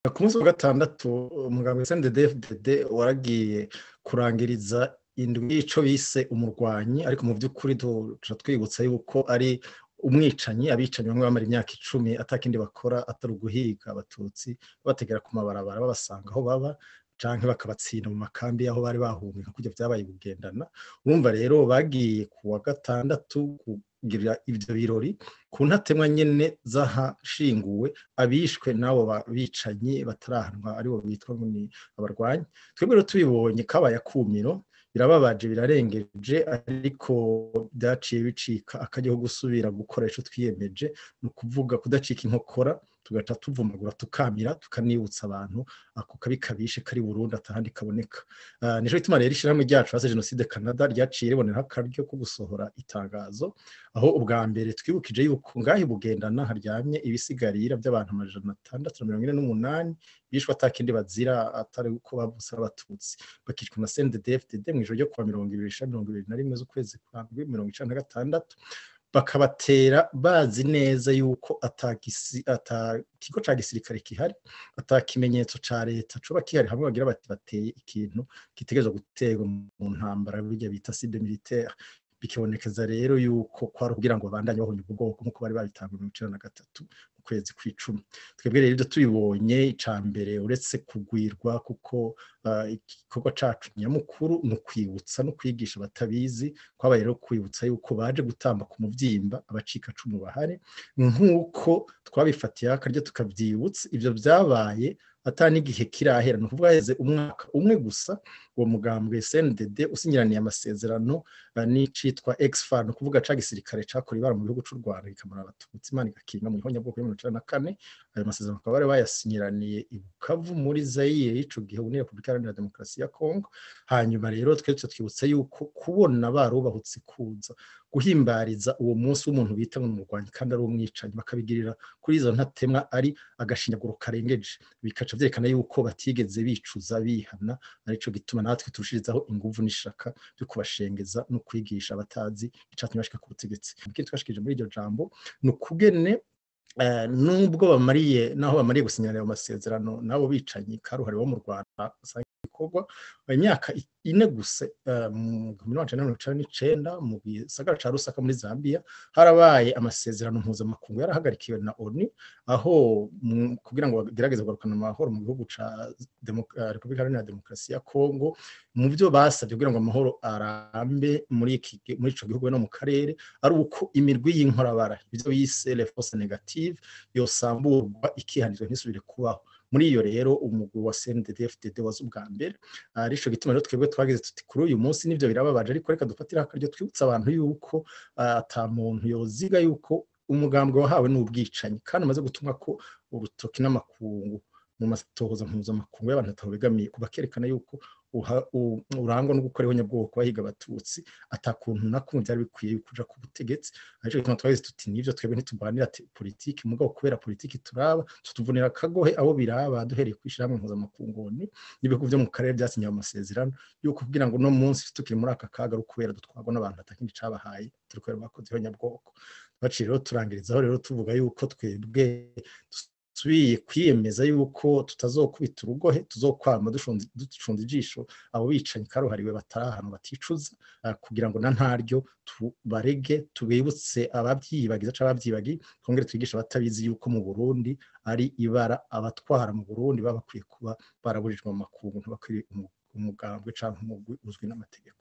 Ku munsi wa gatandatu, umugambwe CNDD-FDD waragiye kurangiriza indwi y'ico bise umurwanyi, ariko mu vy'ukuri tuca twibutsa yuko ari umwicanyi. Abicanyi bamwe bamara imyaka 10 atakindi bakora atari uguhiga Abatutsi, babategera ku mabarabara, babasanga aho baba canke bakabatsinda mu makambi y'aho bari bahungiye, nka kurya vyabaye Bugendana. Urumva rero, bagiye ku wa gatandatu kugira ivyo birori ku ntatemwa nyene z'ahashinguwe abishwe n'abo bicanyi batarahanwa, aribo bitwa ngo ni abarwanyi. Twebwe rero tubibonye kabaye akumiro, birababaje, birarengeje, ariko vyaciye bicika akaryo ko gusubira gukora ico twiyemeje, ni ukuvuga kudacika inkokora, tugaca tuvumagura, tukamira, tukanibutsa abantu ako kabi kabishe kari Burundi atahandi kaboneka. Nico gituma rero ishirahamwe ryacu AC Jenoside Canada ryaciye riboneraho akaryo ko gusohora itangazo, aho ubwa mbere twibukije yuko ngaho Bugendana haryamye ibisigarira by'abantu 648 bishwe atakindi bazira atari uko bavutse Abatutsi, bakicwa na CNDD-FDD mw'ijoro ryo kuwa 20 21 z'ukwezi kwa ndwi 96, bakabatera bazi neza yuko ata kigo ca gisirikare gihari, ata kimenyetso ca leta coba kihari, hamwe bagira bati bateye ikintu gitegerezwa guterwa mu ntambara, birya bita cible militaire. Bikibonekeza rero yuko kwari kugira ngo babandanye bahonye ubwoko nk'uko bari babitanguye 93 mu kwezi kw'icumi. Twebwe rero ibyo tubibonye, ica mbere, uretse kugwirwa, kuko igikorwa cacu nyamukuru ni ukwibutsa no kwigisha abatabizi, kwabaye rero kwibutsa yuko baje gutamba ku muvyimba abacikacumu bahari, nk'uko twabifatiye akaryo tukavyibutsa. Ivyo vyabaye ata n'igihe kirahera, ni ukuvuga haheze umwaka umwe gusa uwo mugambwe CNDD usinyiraniye amasezerano n'icitwa ex-FAR, ni ukuvuga ca gisirikare cakora ibara mu gihugu c'u Rwanda, kikamara Abatutsi, Imana igakinga, mu ihonyabwoko yo 94. Ayo masezerano bakaba bari bayasinyiraniye i Bukavu muri Zaire y'ico gihe, ubu ni Repubulika Iharanira Demokarasi ya Kongo. Hanyuma rero twese twibutsa yuko kubona barubahutse kuza guhimbariza uwo munsi w'umuntu bita ngo umurwanyi kandi ari umwicanyi, bakabigirira kuri izo ntatemwa, ari agashinyaguro karengeje, bikaca vyerekana yuko batigeze bicuza, bihana. Arico gituma natwe turushirizaho inguvu n'ishaka byo kubashengeza no kwigisha abatazi icatumye bashika ku butegetsi. Ikindi twashikirije muri iryo jambo ni ukugene nubwo bamariye, naho bamariye gusinyana ayo masezerano n'abo bicanyi karuhariwe bo mu Rwanda, bikorwa imyaka 4 gusa, mu 1999, mu gisagara ca Lusaka muri Zambia, harabaye amasezerano mpuzamakungu yarahagarikiwe na ONU, aho kugira ngo bagerageze kugarukana amahoro mu gihugu ca Repubulika Iharanira Demokarasi ya Kongo. Mu byo basabye kugira ngo amahoro arambe muri ico gihugu no mu karere, ari uko imirwi y'inkorabara, ibyo bise les forces négatives, yosamburwa, ikihanizwa, ntisubire kubaho. Muri iyo rero umugwi wa CNDD-FDD waza ubwa mbere. Arico gituma rero twebwe twagize tuti kuri uyu munsi nivyo birababaje, ariko reka dufatire akaryo twibutsa abantu yuko ata muntu yoziga yuko umugambwe wahawe n'ubwicanyi kandi umaze gutumwa ko urutoki n'amakungu mu matohoza mpuzamakungu y'abantu atahobegamiye, bakerekana yuko urangwa no gukora ihonyabwoko, bahiga Abatutsi, atakuntu na kumwe byari bikwiye kuja ku butegetsi. Arico gituma twagize tuti nivyo, twebwe ntitugwanira politiki, mugabo kubera politiki turaba, tutuvunira akagohe abo biraba, duhereye kwishirahamwe mpuzamakungu n'ibihugu vyo mu karere byasinye ayo masezerano, yuko kugira ngo uno munsi tukiri muri aka kaga ari ukubera dutwarwa n'abantu atakindi cabahaye turi kubera bakoze ihonyabwoko. Baciye rero turangirizaho rero tuvuga yuko twebwe dusubiye kwiyemeza yuko tutazokubita urugohe, tuzokwama ducunze ijisho abo bicanyi karuhariwe batari ahantu baticuza, kugira ngo na ntaryo tubarege, tubibutse abavyibagiza canke abavyibagiye, twongere twigishe abatabizi yuko mu Burundi ari ibara. Abatwara mu Burundi baba bakwiye kuba baraburijwe mu makungu, ntibakwiriye umugambwe canke umugwi uzwi n'amategeko.